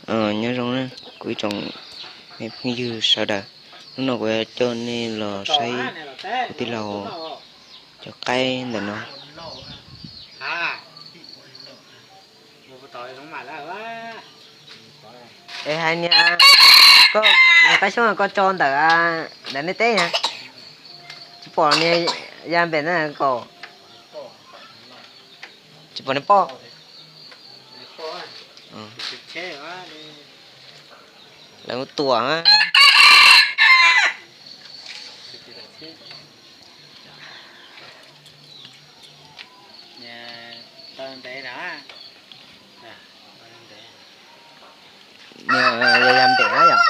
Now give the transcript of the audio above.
Nyob zoo na, kuv ib tsoom phooj ywg sawv daws, hnub no kuv yuav coj nej los saib kuv tij laug cov qaib ntawm no. Es hais niag, niag qaib xyoob koj tso ntawm, ntawm nej teb na, tsis pom niag ya npem na kaum, tsis pom niag poj. Lawv mus tuam. Niag ya npem na yom.